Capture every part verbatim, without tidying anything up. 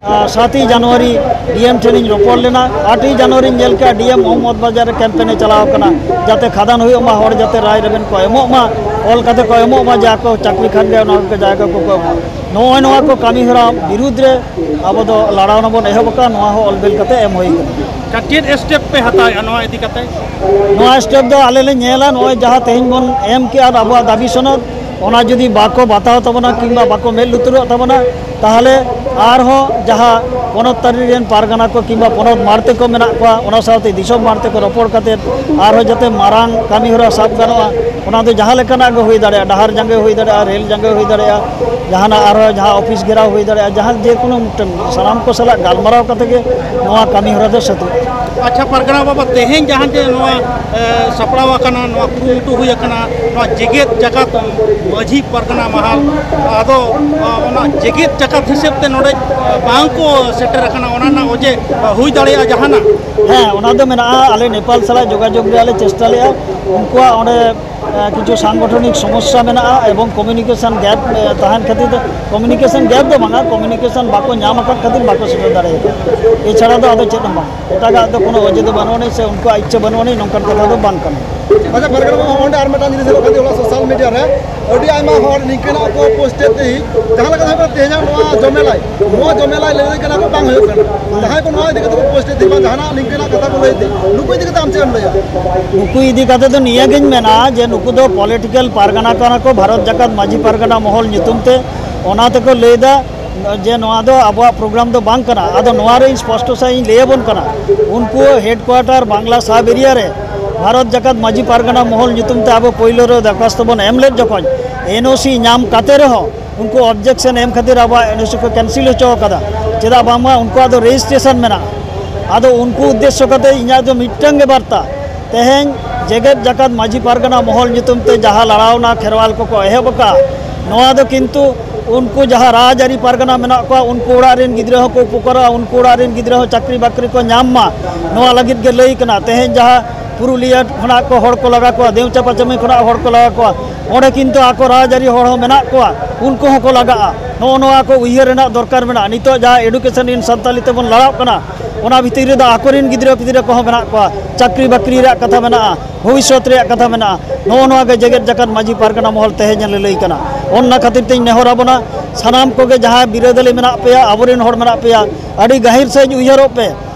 ᱥᱟᱛᱮᱭ ᱡᱟᱱᱩᱣᱟᱨᱤ ᱰᱤ ᱮᱢ ᱴᱷᱮᱱᱤᱧ ᱨᱚᱯᱚᱲ ᱞᱮᱱᱟ᱾ ᱟᱴᱮᱭ ᱡᱟᱱᱩᱣᱟᱨᱤᱧ ᱧᱮᱞ ᱠᱮᱜᱼᱟ ᱰᱤ ᱮᱢ ᱢᱚᱦᱚᱢᱢᱚᱫᱽ ᱵᱟᱡᱟᱨ ᱨᱮ ᱠᱮᱢᱯᱮᱱᱮ ᱪᱟᱞᱟᱣ ᱠᱟᱱᱟ, ᱡᱟᱛᱮ ᱠᱷᱟᱫᱟᱱ ᱦᱩᱭᱩᱜ ᱢᱟ, ᱦᱚᱲ ᱡᱟᱛᱮ ᱨᱟᱭ ᱨᱮᱵᱮᱱ ᱠᱚ ᱮᱢᱚᱜ ᱢᱟ, ᱚᱞ ᱠᱟᱛᱮ ᱠᱚ ᱮᱢᱚᱜ ᱢᱟ, ᱡᱟ ᱠᱚ ᱪᱟᱹᱠᱨᱤ ᱠᱷᱟᱱ ᱜᱮ ᱚᱱᱟ ᱠᱚ ᱡᱟᱭᱜᱟ ᱠᱚᱠᱚ ᱮᱢᱚᱜ᱾ ᱱᱚᱜᱼᱚᱭ ᱱᱚᱣᱟ ᱠᱚ ᱠᱟᱹᱢᱤ ᱦᱚᱨᱟ ᱵᱤᱨᱩᱫᱽ ᱨᱮ ᱟᱵᱚ ᱫᱚ ᱞᱟᱲᱟᱣᱱᱟ ᱵᱚᱱ ᱮᱦᱚᱵ ᱟᱠᱟᱫ, ᱱᱚᱣᱟ ᱦᱚᱸ ᱚᱞ ᱵᱮᱞ ᱠᱟᱛᱮ ᱮᱢ ᱦᱩᱭ ᱠᱟᱱᱟ᱾ ᱪᱮᱫ ᱥᱴᱮᱯ ᱯᱮ ᱦᱟᱛᱟᱣᱮᱫᱼᱟ ᱱᱚᱣᱟ ᱤᱫᱤ ᱠᱟᱛᱮ? ᱱᱚᱣᱟ ᱥᱴᱮᱯ ᱫᱚ ᱟᱞᱮ ᱞᱮ ᱧᱮᱞᱟ, ᱱᱚᱜᱼᱚᱭ ᱡᱟᱦᱟᱸ ᱛᱮᱦᱮᱧ ᱵᱚᱱ ᱮᱢ ᱠᱮᱜᱼᱟ ᱟᱵᱚᱣᱟᱜ ᱫᱟᱹᱵᱤ ᱥᱚᱱᱚᱫ, ᱚᱱᱟ ᱡᱩᱫᱤ ᱵᱟᱠᱚ ᱵᱟᱛᱟᱣ ᱛᱟᱵᱚᱱᱟ ᱠᱤᱝᱵᱟ ᱵᱟᱠᱚ ᱢᱮᱫ ᱞᱩᱛᱩᱨᱚᱜ ᱛᱟᱵᱚᱱᱟ, ᱛᱟᱦᱚᱞᱮ ᱟᱨᱦᱚᱸ ᱡᱟᱦᱟᱸ ᱯᱚᱱᱚᱛ ᱛᱟᱹᱨᱤ ᱨᱮᱱ ᱯᱟᱨᱜᱟᱱᱟ ᱠᱚ ᱠᱤᱝᱵᱟ ᱯᱚᱱᱚᱛ ᱢᱟᱲᱛᱮ ᱠᱚ ᱢᱮᱱᱟᱜ ᱠᱚᱣᱟ, ᱚᱱᱟ ᱥᱟᱶᱛᱮ ᱫᱤᱥᱚᱢ ᱢᱟᱲᱛᱮ ᱠᱚ ᱨᱚᱯᱚᱲ ᱠᱟᱛᱮ ᱟᱨᱦᱚᱸ ᱡᱟᱛᱮ ᱢᱟᱨᱟᱝ ᱠᱟᱹᱢᱤ ᱦᱚᱨᱟ ᱥᱟᱵ ᱜᱟᱱᱚᱜᱼᱟ᱾ ᱚᱱᱟ ᱫᱚ ᱡᱟᱦᱟᱸ ᱞᱮᱠᱟᱱᱟᱜ ᱜᱮ ᱦᱩᱭ ᱫᱟᱲᱮᱭᱟᱜᱼᱟ, ᱰᱟᱦᱟᱨ ᱡᱟᱸᱜᱮ ᱦᱩᱭ ᱫᱟᱲᱮᱭᱟᱜᱼᱟ, ᱨᱮᱞ ᱡᱟᱸᱜᱮ ᱦᱩᱭ ᱫᱟᱲᱮᱭᱟᱜᱼᱟ, ᱡᱟᱦᱟᱱᱟᱜ ᱟᱨᱦᱚᱸ ᱡᱟᱦᱟᱸ ᱚᱯᱷᱤᱥ ᱜᱷᱮᱨᱟᱣ ᱦᱩᱭ ᱫᱟᱲᱮᱭᱟᱜᱼᱟ, ᱡᱟᱦᱟᱸ ᱡᱮᱠᱳᱱᱳ ᱢᱤᱫᱴᱮᱱ ᱥᱟᱱᱟᱢ ᱠᱚ ᱥᱟᱞᱟᱜ ᱜᱟᱞᱢᱟᱨᱟᱣ ᱠᱟᱛᱮ ᱜᱮ ᱱᱚᱣᱟ ᱠᱟᱹᱢᱤ ᱦᱚᱨᱟ ᱫᱚ ᱥᱟᱹᱛᱩᱜᱼᱟ᱾ ᱟᱪᱪᱷᱟ ᱯᱟᱨᱜᱟᱱᱟ ᱵᱟᱵᱟ, ᱛᱮᱦᱮᱧ ᱡᱟᱦᱟᱸ ᱡᱮ ᱱᱚᱣᱟ, ᱮ, ᱥᱟᱯᱲᱟᱣ ᱟᱠᱟᱱᱟ, ᱱᱚᱣᱟ ᱠᱩᱨᱩᱢᱩᱴᱩ ᱦᱩᱭ ᱟᱠᱟᱱᱟ, ᱱᱚᱣᱟ ᱡᱮᱜᱮᱛ ᱡᱟᱠᱟᱛ ᱢᱟᱹᱡᱷᱤ ᱯᱟᱨᱜᱟᱱᱟ ᱢᱟᱦᱟᱞ, ᱟᱫᱚ, ᱟ, ᱚᱱᱟ ᱡᱮᱜᱮᱛ ᱡᱟᱠᱟᱛ ᱦᱤᱥᱟᱹᱵ ᱛᱮ ᱱᱚᱰᱮ, ᱟ, ᱵᱟᱝ ᱠᱚ ᱥᱮᱴᱮᱨ ᱟᱠᱟᱱᱟ, ᱚᱱᱟ ᱨᱮᱱᱟᱜ ᱚᱡᱮ, ᱟ, ᱦᱩᱭ ᱫᱟᱲᱮᱭᱟᱜᱼᱟ ᱡᱟᱦᱟᱱᱟᱜ? ᱦᱮᱸ, ᱚᱱᱟ ᱫᱚ ᱢᱮᱱᱟᱜᱼᱟ, ᱟᱞᱮ ᱱᱮᱯᱟᱞ ᱥᱟᱞᱟᱜ ᱡᱳᱜᱟᱡᱳᱜᱽ ᱨᱮᱭᱟᱜ ᱞᱮ ᱪᱮᱥᱴᱟ ᱞᱮᱜᱼᱟ᱾ ᱩᱱᱠᱩᱣᱟᱜ ᱚᱸᱰᱮ, ᱟ, ᱠᱤᱪᱷᱩ ᱥᱟᱝᱜᱚᱴᱷᱚᱱᱤᱠ ᱥᱚᱢᱚᱥᱥᱟ ᱢᱮᱱᱟᱜᱼᱟ ᱮᱵᱚᱝ ᱠᱚᱢᱤᱭᱩᱱᱤᱠᱮᱥᱚᱱ ᱜᱮᱯ, ᱮ, ᱛᱟᱦᱮᱱ ᱠᱷᱟᱹᱛᱤᱨ ᱛᱮ, ᱠᱚᱢᱤᱭᱩᱱᱤᱠᱮᱥᱚᱱ ᱜᱮᱯ ᱫᱚ ᱵᱟᱝᱟ, ᱠᱚᱢᱤᱭᱩᱱᱤᱠᱮᱥᱚᱱ ᱵᱟᱠᱚ ᱧᱟᱢ ᱟᱠᱟᱫ ᱠᱷᱟᱹᱛᱤᱨ ᱵᱟᱠᱚ ᱥᱮᱴᱮᱨ ᱫᱟᱲᱮ ᱟᱠᱟᱫᱟ᱾ ᱮᱪᱷᱟᱲᱟ ᱫᱚ ᱟᱫᱚ ᱪᱮᱫ ᱦᱚᱸ ᱵᱟᱝ, ᱮᱴᱟᱜᱟᱜ ᱫᱚ ᱠᱳᱱᱳ ᱚᱡᱮ ᱫᱚ ᱵᱟᱹᱱᱩᱜ ᱟᱹᱱᱤᱡ ᱥᱮ ᱩᱱᱠᱩᱣᱟᱜ ᱤᱪᱪᱷᱟᱹ ᱵᱟᱹᱱᱩᱜ ᱟᱹᱱᱤᱡ, ᱱᱚᱝᱠᱟᱱ ᱠᱟᱛᱷᱟ ᱫᱚ ᱵᱟᱝ ᱠᱟᱱᱟ᱾ ᱟᱪᱪᱷᱟ, ᱯᱟᱨᱜᱟᱱᱟ ᱵᱟᱵᱟ, ᱚᱸᱰᱮ ᱟᱨ ᱢᱤᱫᱴᱟᱝ ᱡᱤᱱᱤᱥ ᱧᱮᱞᱚᱜ ᱠᱟᱱ ᱛᱟᱦᱮᱸ, ᱚᱱᱟ ᱥᱳᱥᱟᱞ ᱢᱤᱰᱤᱭᱟ ᱨᱮ ᱟᱹᱰᱤ ᱟᱭᱢᱟ ᱦᱚᱲ ᱱᱤᱝᱠᱟᱹᱱᱟᱜ ᱠᱚ ᱯᱳᱥᱴ ᱮᱫ ᱛᱟᱦᱮᱸᱫ, ᱡᱟᱦᱟᱸ ᱞᱮᱠᱟ ᱫᱷᱟᱨᱟ ᱛᱮᱦᱮᱧᱟᱜ ᱱᱚᱣᱟ ᱡᱚᱢᱮᱞᱟᱭ, ᱱᱚᱣᱟ ᱡᱚᱢᱮᱞᱟᱭ ᱞᱟᱹᱭ ᱠᱟᱱᱟ ᱠᱚ ᱵᱟᱝ ᱦᱩᱭᱩᱜ ᱠᱟᱱᱟ᱾ ᱡᱟᱦᱟᱸᱭ ᱠᱚ ᱱᱚᱣᱟ ᱤᱫᱤ ᱠᱟᱛᱮ ᱠᱚ ᱯᱳᱥᱴ ᱮᱫ ᱛᱟᱦᱮᱸᱫ, ᱡᱟᱦᱟᱱᱟᱜ ᱱᱤᱝᱠᱟᱹᱱᱟᱜ ᱠᱟᱛᱷᱟ ᱠᱚ ᱞᱟᱹᱭ ᱮᱫ ᱛᱟᱦᱮᱸᱫ, ᱱᱩᱠᱩ ᱤᱫᱤ ᱠᱟᱛᱮ ᱟᱢ ᱪᱮᱫ ᱮᱢ ᱞᱟᱹᱭᱟ? ᱱᱩᱠᱩ ᱤᱫᱤ ᱠᱟᱛᱮ ᱫᱚ ᱱᱤᱭᱟᱹ ᱜᱤᱧ ᱢᱮᱱᱟ ᱡᱮ ᱱᱩᱠᱩ ᱫᱚ ᱯᱚᱞᱤᱴᱤᱠᱟᱞ ᱯᱟᱨᱜᱟᱱᱟ ᱠᱟᱱᱟ ᱠᱚ, ᱵᱷᱟᱨᱚᱛ ᱡᱟᱠᱟᱛ ᱢᱟᱹᱡᱷᱤ ᱯᱟᱨᱜᱟᱱᱟ ᱢᱚᱦᱚᱞ ᱧᱩᱛᱩᱢ ᱛᱮ, ᱚᱱᱟ ᱛᱮᱠᱚ ᱞᱟᱹᱭ ᱮᱫᱟ ᱡᱮ ᱱᱚᱣᱟ ᱫᱚ ᱟᱵᱚᱣᱟᱜ ᱯᱨᱳᱜᱨᱟᱢ ᱫᱚ ᱵᱟᱝ ᱠᱟᱱᱟ᱾ ᱟᱫᱚ ᱱᱚᱣᱟ ᱨᱮ ᱤᱧ ᱥᱯᱚᱥᱴᱚ ᱥᱟᱺᱦᱤᱡ ᱤᱧ ᱞᱟᱹᱭ ᱟᱵᱚᱱ ᱠᱟᱱᱟ, ᱩᱱᱠᱩ ᱦᱮᱰᱠᱩᱣᱟᱴᱟᱨ ᱵᱟᱝᱞᱟ ᱥᱟᱵ ᱮᱨᱤᱭᱟ ᱨᱮ ᱵᱷᱟᱨᱚᱛ ᱡᱟᱠᱟᱛ ᱢᱟᱹᱡᱷᱤ ᱯᱟᱨᱜᱟᱱᱟ ᱢᱚᱦᱚᱞ ᱧᱩᱛᱩᱢ ᱛᱮ ᱟᱵᱚ ᱯᱳᱭᱞᱳ ᱨᱮ ᱫᱚᱨᱠᱷᱟᱥᱛᱚ ᱵᱚᱱ ᱮᱢ ᱞᱮᱫ ᱡᱚᱠᱷᱚᱱ, ᱮᱱ ᱳ ᱥᱤ ᱧᱟᱢ ᱠᱟᱛᱮ ᱨᱮᱦᱚᱸ ᱩᱱᱠᱩ ᱚᱵᱡᱮᱠᱥᱚᱱ ᱮᱢ ᱠᱷᱟᱹᱛᱤᱨ ᱟᱵᱚᱣᱟᱜ ᱮᱱ ᱳ ᱥᱤ ᱠᱚ ᱠᱮᱱᱥᱮᱞ ᱦᱚᱪᱚ ᱟᱠᱟᱫᱟ᱾ ᱪᱮᱫᱟᱜ ᱵᱟᱝᱢᱟ ᱩᱱᱠᱩᱣᱟᱜ ᱫᱚ ᱨᱮᱡᱤᱥᱴᱨᱮᱥᱚᱱ ᱢᱮᱱᱟᱜᱼᱟ᱾ ᱟᱫᱚ ᱩᱱᱠᱩ ᱩᱫᱽᱫᱮᱥᱥᱚ ᱠᱟᱛᱮ ᱤᱧᱟᱹᱜ ᱫᱚ ᱢᱤᱫᱴᱟᱝ ᱜᱮ ᱵᱟᱨᱛᱟ, ᱛᱮᱦᱮᱧ ᱡᱮᱜᱮᱛ ᱡᱟᱠᱟᱛ ᱢᱟᱹᱡᱷᱤ ᱯᱟᱨᱜᱟᱱᱟ ᱢᱚᱦᱚᱞ ᱧᱩᱛᱩᱢ ᱛᱮ ᱡᱟᱦᱟᱸ ᱞᱟᱲᱟᱣᱱᱟ ᱠᱷᱮᱨᱣᱟᱞ ᱠᱚᱠᱚ ᱮᱦᱚᱵ ᱟᱠᱟᱫᱼᱟ, ᱱᱚᱣᱟ ᱫᱚ ᱠᱤᱱᱛᱩ ᱩᱱᱠᱩ ᱡᱟᱦᱟᱸ ᱨᱟᱡᱽᱟᱹᱨᱤ ᱯᱟᱨᱜᱟᱱᱟ ᱢᱮᱱᱟᱜ ᱠᱚᱣᱟ, ᱩᱱᱠᱩ ᱚᱲᱟᱜ ᱨᱮᱱ ᱜᱤᱫᱽᱨᱟᱹ ᱦᱚᱸᱠᱚ ᱩᱯᱚᱠᱟᱨᱚᱜᱼᱟ, ᱩᱱᱠᱩ ᱚᱲᱟᱜ ᱨᱮᱱ ᱜᱤᱫᱽᱨᱟᱹ ᱦᱚᱸ ᱪᱟᱹᱠᱨᱤ ᱵᱟᱹᱠᱨᱤ ᱠᱚ ᱧᱟᱢ ᱢᱟ, ᱱᱚᱣᱟ ᱞᱟᱹᱜᱤᱫ ᱜᱮ ᱞᱟᱹᱭ ᱠᱟᱱᱟ᱾ ᱛᱮᱦᱮᱧ ᱡᱟᱦᱟᱸ ᱯᱩᱨᱩᱞᱤᱭᱟᱹ ᱠᱷᱚᱱᱟᱜ ᱠᱚ ᱦᱚᱲ ᱠᱚ ᱞᱟᱜᱟ ᱠᱚᱣᱟ, ᱫᱮᱣᱪᱟ ᱯᱟᱪᱟᱢᱤ ᱠᱷᱚᱱᱟᱜ ᱦᱚᱲ ᱠᱚ ᱞᱟᱜᱟ ᱠᱚᱣᱟ, ᱚᱸᱰᱮ ᱠᱤᱱᱛᱩ ᱟᱠᱚ ᱨᱟᱡᱽᱟᱹᱨᱤ ᱦᱚᱲ ᱦᱚᱸ ᱢᱮᱱᱟᱜ ᱠᱚᱣᱟ, ᱩᱱᱠᱩ ᱦᱚᱸᱠᱚ ᱞᱟᱜᱟᱜᱼᱟ᱾ ᱱᱚᱜᱼᱚ ᱱᱚᱣᱟ ᱠᱚ ᱩᱭᱦᱟᱹᱨ ᱨᱮᱱᱟᱜ ᱫᱚᱨᱠᱟᱨ ᱢᱮᱱᱟᱜᱼᱟ᱾ ᱱᱤᱛᱚᱜ ᱡᱟᱦᱟᱸ Education in Santali ᱛᱮᱵᱚᱱ ᱞᱟᱲᱟᱜ ᱠᱟᱱᱟ, ᱚᱱᱟ ᱵᱷᱤᱛᱤᱨ ᱨᱮᱫᱚ ᱟᱠᱚᱨᱮᱱ ᱜᱤᱫᱽᱨᱟᱹ ᱯᱤᱫᱽᱨᱟᱹ ᱠᱚᱦᱚᱸ ᱢᱮᱱᱟᱜ ᱠᱚᱣᱟ, ᱪᱟᱹᱠᱨᱤ ᱵᱟᱹᱠᱨᱤ ᱨᱮᱭᱟᱜ ᱠᱟᱛᱷᱟ ᱢᱮᱱᱟᱜᱼᱟ, ᱵᱷᱚᱵᱤᱥᱥᱚᱛ ᱨᱮᱭᱟᱜ ᱠᱟᱛᱷᱟ ᱢᱮᱱᱟᱜᱼᱟ᱾ ᱱᱚᱜᱼᱚ ᱱᱚᱣᱟ ᱜᱮ ᱡᱮᱜᱮᱛ ᱡᱟᱠᱟᱛ ᱢᱟᱹᱡᱷᱤ ᱯᱟᱨᱜᱟᱱᱟ ᱢᱚᱦᱚᱞ ᱛᱮᱦᱮᱧ ᱞᱟᱹᱞᱟᱹᱭ ᱠᱟᱱᱟ᱾ ᱚᱱᱟ ᱠᱷᱟᱹᱛᱤᱨ ᱛᱮᱧ ᱱᱮᱦᱚᱨ ᱟᱵᱚᱱᱟ, ᱥᱟᱱᱟᱢ ᱠᱚᱜᱮ ᱡᱟᱦᱟᱸᱭ ᱵᱤᱨᱟᱹᱫᱟᱹᱞᱤ ᱢᱮᱱᱟᱜ ᱯᱮᱭᱟ, ᱟᱵᱚᱨᱮᱱ ᱦᱚᱲ ᱢᱮᱱᱟᱜ ᱯᱮᱭᱟ, ᱟᱹᱰᱤ ᱜᱟᱹᱦᱤᱨ ᱥᱟᱹᱦᱤᱡ ᱩᱭᱦᱟᱹᱨᱚᱜ ᱯᱮ᱾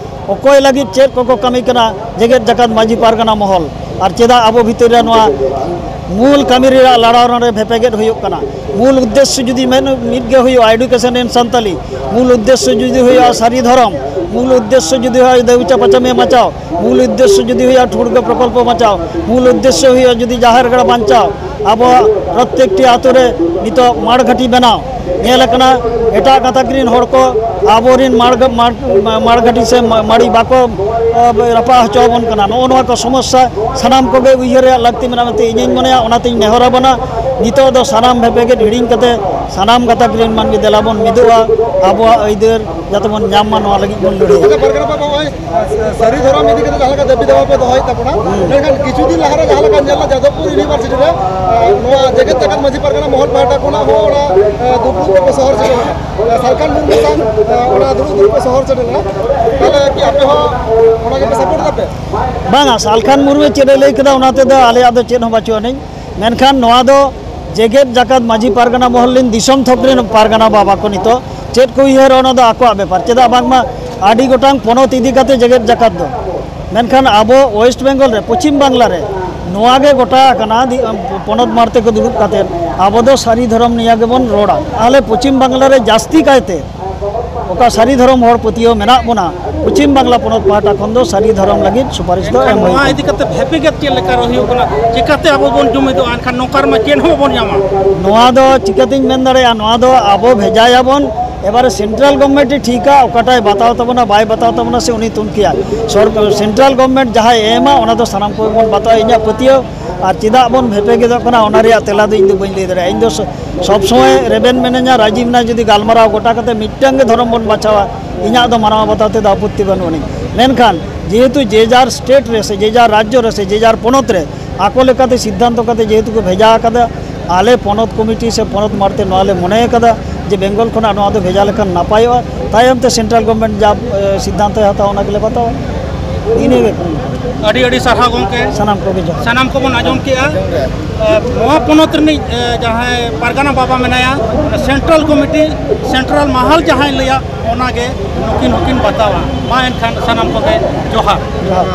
ᱚᱠᱚᱭ ᱞᱟᱹᱜᱤᱫ ᱪᱮᱫ ᱠᱚᱠᱚ ᱠᱟᱹᱢᱤ ᱠᱟᱱᱟ ᱡᱮᱜᱮᱛ ᱡᱟᱠᱟᱛ ᱢᱟᱹᱡᱷᱤ ᱯᱟᱨᱜᱟᱱᱟ ᱢᱚᱦᱚᱞ, ᱟᱨ ᱪᱮᱫᱟᱜ ᱟᱵᱚ ᱵᱷᱤᱛᱤᱨ ᱨᱮ ᱱᱚᱣᱟ ᱢᱩᱞ ᱠᱟᱹᱢᱤ ᱨᱮᱭᱟᱜ ᱞᱟᱲᱟᱣ ᱨᱮ ᱵᱷᱮᱯᱮᱜᱮᱫ ᱦᱩᱭᱩᱜ ᱠᱟᱱᱟ? ᱢᱩᱞ ᱩᱫᱽᱫᱮᱥᱥᱚ ᱡᱩᱫᱤ ᱢᱮᱱ ᱢᱤᱫ ᱜᱮ ᱦᱩᱭᱩᱜᱼᱟ, Education in Santali, ᱢᱩᱞ ᱩᱫᱽᱫᱮᱥᱥᱚ ᱡᱩᱫᱤ ᱦᱩᱭᱩᱜᱼᱟ ᱥᱟᱹᱨᱤ ᱫᱷᱚᱨᱚᱢ, ᱢᱩᱞ ᱩᱫᱽᱫᱮᱥᱥᱚ ᱡᱩᱫᱤ ᱦᱩᱭᱩᱜᱼᱟ ᱫᱮᱣᱪᱟ ᱯᱟᱪᱟᱢᱤ ᱵᱟᱧᱪᱟᱣ, ᱢᱩᱞ ᱩᱫᱽᱫᱮᱥᱥᱚ ᱡᱩᱫᱤ ᱦᱩᱭᱩᱜᱼᱟ ᱴᱷᱩᱲᱜᱟᱹ ᱯᱨᱚᱠᱚᱞᱯᱚ ᱵᱟᱧᱪᱟᱣ, ᱢᱩᱞ ᱩᱫᱽᱫᱮᱥᱥᱚ ᱦᱩᱭᱩᱜᱼᱟ ᱡᱩᱫᱤ ᱡᱟᱦᱮᱨ ᱜᱟᱲ ᱵᱟᱧᱪᱟᱣ, ᱟᱵᱚᱣᱟᱜ ᱯᱨᱚᱛᱮᱠᱴᱤ ᱟᱛᱳ ᱨᱮ ᱱᱤᱛᱚᱜ ᱢᱟᱲ ᱜᱷᱟᱹᱴᱤ ᱵᱮᱱᱟᱣ ᱧᱮᱞ ᱟᱠᱟᱱᱟ᱾ ᱮᱴᱟᱜ ᱜᱟᱛᱟᱠ ᱨᱮᱱ ᱦᱚᱲ ᱠᱚ ᱟᱵᱚᱨᱮᱱ ᱢᱟᱲ, ᱢᱟᱲ, ᱢᱟᱲ ᱜᱷᱟᱹᱴᱤ ᱥᱮ ᱢᱟᱲᱤ ᱵᱟᱠᱚ, ᱟ, ᱨᱟᱯᱟᱜ ᱦᱚᱪᱚ ᱟᱵᱚᱱ ᱠᱟᱱᱟ᱾ ᱱᱚᱜᱼᱚ ᱱᱚᱣᱟ ᱠᱚ ᱥᱚᱢᱚᱥᱥᱟ ᱥᱟᱱᱟᱢ ᱠᱚᱜᱮ ᱩᱭᱦᱟᱹᱨ ᱨᱮᱭᱟᱜ ᱞᱟᱹᱠᱛᱤ ᱢᱮᱱᱟᱜᱼᱟ ᱢᱮᱱᱛᱮ ᱤᱧᱤᱧ ᱢᱚᱱᱮᱭᱟ᱾ ᱚᱱᱟᱛᱮᱧ ᱱᱮᱦᱚᱨ ᱟᱵᱚᱱᱟ, ᱱᱤᱛᱚᱜ ᱫᱚ ᱥᱟᱱᱟᱢ ᱵᱷᱮᱯᱮᱜᱮᱫ ᱦᱤᱲᱤᱧ ᱠᱟᱛᱮ ᱥᱟᱱᱟᱢ ᱜᱟᱛᱟᱠ ᱨᱮᱱ ᱢᱟᱹᱱᱢᱤ ᱫᱮᱞᱟ ᱵᱚᱱ ᱢᱤᱫᱚᱜᱼᱟ, ᱟᱵᱚᱣᱟᱜ ᱟᱹᱭᱫᱟᱹᱨ ᱡᱟᱛᱮ ᱵᱚᱱ ᱧᱟᱢ ᱢᱟ, ᱱᱚᱣᱟ ᱞᱟᱹᱜᱤᱫ ᱵᱚᱱ ᱞᱟᱹᱲᱦᱟᱹᱭᱟ᱾ ᱟᱪᱪᱷᱟ, ᱯᱟᱨᱜᱟᱱᱟ ᱵᱟᱵᱟ, ᱱᱚᱜᱼᱚᱭ ᱥᱟᱹᱨᱤ ᱫᱷᱚᱨᱚᱢ ᱤᱫᱤ ᱠᱟᱛᱮ ᱡᱟᱦᱟᱸ ᱞᱮᱠᱟ ᱫᱟᱹᱵᱤ ᱫᱟᱣᱟ ᱯᱮ ᱫᱚᱦᱚᱭᱮᱫ ᱛᱟᱵᱚᱱᱟ, ᱢᱮᱱᱠᱷᱟᱱ ᱠᱤᱪᱷᱩ ᱫᱤᱱ ᱞᱟᱦᱟ ᱨᱮ ᱡᱟᱦᱟᱸ ᱞᱮᱠᱟ ᱧᱮᱞ ᱮᱱᱟ ᱡᱟᱫᱚᱵᱯᱩᱨ ᱤᱭᱩᱱᱤᱵᱷᱟᱨᱥᱤᱴᱤ ᱨᱮ, ᱱᱚᱣᱟ ᱡᱮᱜᱮᱛ ᱡᱟᱠᱟᱛ ᱢᱟᱹᱡᱷᱤ ᱯᱟᱨᱜᱟᱱᱟ ᱢᱚᱦᱚᱞ ᱯᱟᱦᱴᱟ ᱠᱷᱚᱱᱟᱜ ᱦᱚᱸ ᱚᱱᱟ, ᱫᱩᱯᱲᱩᱵ ᱠᱚ ᱥᱚᱦᱚᱨ ᱥᱮᱴᱮᱨ ᱞᱮᱱᱟ, ᱥᱟᱞᱠᱷᱟᱱ ᱢᱩᱨᱢᱩ ᱥᱟᱶ ᱚᱱᱟ ᱫᱩᱲᱩᱵ ᱫᱩᱲᱩᱵ ᱠᱚ ᱥᱚᱦᱚᱨ ᱥᱮᱴᱮᱨ ᱞᱮᱱᱟ᱾ ᱛᱟᱦᱚᱞᱮ ᱠᱤ ᱟᱯᱮ ᱦᱚᱸ ᱚᱱᱟ ᱜᱮᱯᱮ ᱥᱟᱯᱳᱨᱴ ᱫᱟᱯᱮ? ᱵᱟᱝᱟ, ᱥᱟᱞᱠᱷᱟᱱ ᱢᱩᱨᱢᱩ ᱪᱮᱫ ᱮ ᱞᱟᱹᱭ ᱠᱮᱫᱟ, ᱚᱱᱟ ᱛᱮᱫᱚ ᱟᱞᱮᱭᱟᱜ ᱫᱚ ᱪᱮᱫ ᱦᱚᱸ ᱵᱟᱹᱪᱩᱜ ᱟᱹᱱᱤᱡ᱾ ᱢᱮᱱᱠᱷᱟᱱ ᱱᱚᱣᱟ ᱫᱚ ᱡᱮᱜᱮᱛ ᱡᱟᱠᱟᱛ ᱢᱟᱹᱡᱷᱤ ᱯᱟᱨᱜᱟᱱᱟ ᱢᱚᱦᱚᱞ ᱨᱮᱱ ᱫᱤᱥᱚᱢ ᱛᱷᱚᱠ ᱨᱮᱱ ᱯᱟᱨᱜᱟᱱᱟ ᱵᱟᱵᱟ ᱠᱚ ᱱᱤᱛᱚᱜ ᱪᱮᱫ ᱠᱚ ᱩᱭᱦᱟᱹᱨᱟ, ᱚᱱᱟ ᱫᱚ ᱟᱠᱚᱣᱟᱜ ᱵᱮᱯᱟᱨ᱾ ᱪᱮᱫᱟᱜ ᱵᱟᱝᱢᱟ ᱟᱹᱰᱤ ᱜᱚᱴᱟᱝ ᱯᱚᱱᱚᱛ ᱤᱫᱤ ᱠᱟᱛᱮ ᱡᱮᱜᱮᱛ ᱡᱟᱠᱟᱛ ᱫᱚ, ᱢᱮᱱᱠᱷᱟᱱ ᱟᱵᱚ ᱳᱭᱮᱥᱴ ᱵᱮᱝᱜᱚᱞ ᱨᱮ, ᱯᱚᱪᱷᱤᱢ ᱵᱟᱝᱞᱟ ᱨᱮ ᱱᱚᱣᱟ ᱜᱮ ᱜᱚᱴᱟ ᱟᱠᱟᱱᱟ, ᱫᱤ-, ᱯᱚᱱᱚᱛ ᱢᱟᱲᱛᱮ ᱠᱚ ᱫᱩᱲᱩᱵ ᱠᱟᱛᱮ ᱟᱵᱚ ᱫᱚ ᱥᱟᱹᱨᱤ ᱫᱷᱚᱨᱚᱢ ᱱᱤᱭᱟᱹ ᱜᱮᱵᱚᱱ ᱨᱚᱲᱟ᱾ ᱟᱞᱮ ᱯᱚᱪᱷᱤᱢ ᱵᱟᱝᱞᱟ ᱨᱮ ᱡᱟᱹᱥᱛᱤ ᱠᱟᱭᱛᱮ ᱚᱠᱟ ᱥᱟᱹᱨᱤ ᱫᱷᱚᱨᱚᱢ ᱦᱚᱲ ᱯᱟᱹᱛᱭᱟᱹᱣ ᱢᱮᱱᱟᱜ ᱵᱚᱱᱟ, ᱯᱚᱪᱷᱤᱢ ᱵᱟᱝᱞᱟ ᱯᱚᱱᱚᱛ ᱯᱟᱦᱴᱟ ᱠᱷᱚᱱ ᱫᱚ ᱥᱟᱹᱨᱤ ᱫᱷᱚᱨᱚᱢ ᱞᱟᱹᱜᱤᱫ ᱥᱩᱯᱟᱨᱤᱥ ᱫᱚ ᱮᱱᱠᱷᱟᱱ ᱮᱢ ᱱᱚᱣᱟ ᱦᱩᱭᱩᱜᱼᱟ᱾ ᱤᱫᱤ ᱠᱟᱛᱮ ᱵᱷᱮᱯᱮᱜᱮᱫ ᱪᱮᱫ ᱞᱮᱠᱟ ᱨᱮ ᱦᱩᱭᱩᱜ ᱠᱟᱱᱟ? ᱪᱤᱠᱟᱛᱮ ᱟᱵᱚ ᱵᱚᱱ ᱡᱩᱢᱤᱫᱚᱜᱼᱟ? ᱮᱱᱠᱷᱟᱱ ᱱᱚᱝᱠᱟ ᱨᱮᱢᱟ ᱪᱮᱫ ᱦᱚᱸ ᱵᱟᱵᱚᱱ ᱧᱟᱢᱟ᱾ ᱱᱚᱣᱟ ᱫᱚ ᱪᱤᱠᱟᱹᱛᱤᱧ ᱢᱮᱱ ᱫᱟᱲᱮᱭᱟᱜᱼᱟ? ᱱᱚᱣᱟ ᱫᱚ ᱟᱵᱚ ᱵᱷᱮᱡᱟᱭᱟᱵᱚᱱ, ᱮᱵᱟᱨᱮ ᱥᱮᱱᱴᱨᱟᱞ ᱜᱚᱵᱷᱚᱨᱱᱢᱮᱱᱴ ᱮ ᱴᱷᱤᱠᱟ ᱚᱠᱟᱴᱟᱜ ᱮ ᱵᱟᱛᱟᱣ ᱛᱟᱵᱚᱱᱟ, ᱵᱟᱭ ᱵᱟᱛᱟᱣ ᱛᱟᱵᱚᱱᱟ, ᱥᱮ ᱩᱱᱤ ᱛᱩᱱᱠᱷᱤᱭᱟ᱾ ᱥᱚᱨ-, ᱥᱮᱱᱴᱨᱟᱞ ᱜᱚᱵᱷᱚᱨᱱᱢᱮᱱᱴ ᱡᱟᱦᱟᱸᱭ ᱮᱢᱟ, ᱚᱱᱟ ᱫᱚ ᱥᱟᱱᱟᱢ ᱠᱚᱜᱮ ᱵᱚᱱ ᱵᱟᱛᱟᱣᱟ, ᱤᱧᱟᱹᱜ ᱯᱟᱹᱛᱭᱟᱹᱣ᱾ ᱟᱨ ᱪᱮᱫᱟᱜ ᱵᱚᱱ ᱵᱷᱮᱯᱮᱜᱮᱫᱚᱜ ᱠᱟᱱᱟ, ᱚᱱᱟ ᱨᱮᱭᱟᱜ ᱛᱮᱞᱟ ᱫᱚ ᱤᱧ ᱫᱚ ᱵᱟᱹᱧ ᱞᱟᱹᱭ ᱫᱟᱲᱮᱭᱟᱜᱼᱟ᱾ ᱤᱧ ᱫᱚ ᱥᱚ-, ᱥᱚᱵᱽ ᱥᱚᱢᱚᱭ ᱨᱮᱵᱮᱱ ᱢᱮᱱᱟᱹᱧᱟ, ᱨᱟᱹᱡᱤ ᱢᱮᱱᱟᱭᱟ, ᱡᱩᱫᱤ ᱜᱟᱞᱢᱟᱨᱟᱣ ᱜᱚᱴᱟ ᱠᱟᱛᱮ ᱢᱤᱫᱴᱟᱝ ᱜᱮ ᱫᱷᱚᱨᱚᱢ ᱵᱚᱱ ᱵᱟᱪᱷᱟᱣᱟ, ᱤᱧᱟᱹᱜ ᱫᱚ ᱢᱟᱱᱟᱣ ᱵᱟᱛᱟᱣ ᱛᱮᱫᱚ ᱟᱯᱚᱛᱛᱤ ᱵᱟᱹᱱᱩᱜ ᱟᱹᱱᱤᱡ᱾ ᱢᱮᱱᱠᱷᱟᱱ ᱡᱮᱦᱮᱛᱩ ᱡᱮ ᱡᱟᱨ ᱥᱴᱮᱴ ᱨᱮ ᱥᱮ ᱡᱮ ᱡᱟᱨ ᱨᱟᱡᱽᱡᱚ ᱨᱮ ᱥᱮ ᱡᱮ ᱡᱟᱨ ᱯᱚᱱᱚᱛ ᱨᱮ ᱟᱠᱚ ᱞᱮᱠᱟᱛᱮ ᱥᱤᱫᱽᱫᱷᱟᱱᱛᱚ ᱠᱟᱛᱮ ᱡᱮᱦᱮᱛᱩ ᱠᱚ ᱵᱷᱮᱡᱟ ᱟᱠᱟᱫᱟ, ᱟᱞᱮ ᱯᱚᱱᱚᱛ ᱠᱚᱢᱤᱴᱤ ᱥᱮ ᱯᱚᱱᱚᱛ ᱢᱟᱲᱛᱮ ᱱᱚᱣᱟ ᱞᱮ ᱢᱚᱱᱮ ᱟᱠᱟᱫᱟ, ᱡᱮ ᱵᱮᱝᱜᱚᱞ ᱠᱷᱚᱱᱟᱜ ᱱᱚᱣᱟ ᱫᱚ ᱵᱷᱮᱡᱟ ᱞᱮᱠᱷᱟᱱ ᱱᱟᱯᱟᱭᱚᱜᱼᱟ, ᱛᱟᱭᱚᱢ ᱛᱮ ᱥᱮᱱᱴᱨᱟᱞ ᱜᱚᱵᱷᱚᱨᱱᱢᱮᱱᱴ ᱡᱟ ᱮ, ᱥᱤᱫᱽᱫᱷᱟᱱᱛᱚᱭ ᱦᱟᱛᱟᱣᱟ, ᱚᱱᱟ ᱜᱮᱞᱮ ᱵᱟᱛᱟᱣᱟ᱾ ᱤᱱᱟᱹᱜᱮ᱾ ᱟᱹᱰᱤ ᱟᱹᱰᱤ ᱥᱟᱨᱦᱟᱣ ᱜᱚᱢᱠᱮ᱾ ᱥᱟᱱᱟᱢ ᱠᱚᱜᱮ ᱡᱚᱦᱟᱨ᱾ ᱥᱟᱱᱟᱢ ᱠᱚᱵᱚᱱ ᱟᱸᱡᱚᱢ ᱠᱮᱜᱼᱟ᱾ ᱮ, ᱱᱚᱣᱟ ᱯᱚᱱᱚᱛ ᱨᱤᱱᱤᱡ, ᱮ, ᱡᱟᱦᱟᱸᱭ ᱯᱟᱨᱜᱟᱱᱟ ᱵᱟᱵᱟ ᱢᱮᱱᱟᱭᱟ, ᱚᱱᱟ ᱥᱮᱱᱴᱨᱟᱞ ᱠᱚᱢᱤᱴᱤ, ᱥᱮᱱᱴᱨᱟᱞ ᱢᱟᱦᱟᱞ ᱡᱟᱦᱟᱸᱭ ᱞᱟᱹᱭᱟ, ᱚᱱᱟᱜᱮ ᱱᱩᱠᱤᱱ ᱦᱚᱸᱠᱤᱱ ᱵᱟᱛᱟᱣᱟ᱾ ᱢᱟ ᱮᱱᱠᱷᱟᱱ ᱥᱟᱱᱟᱢ ᱠᱚᱜᱮ ᱡᱚᱦᱟᱨ᱾ ᱡᱚᱦᱟᱨ᱾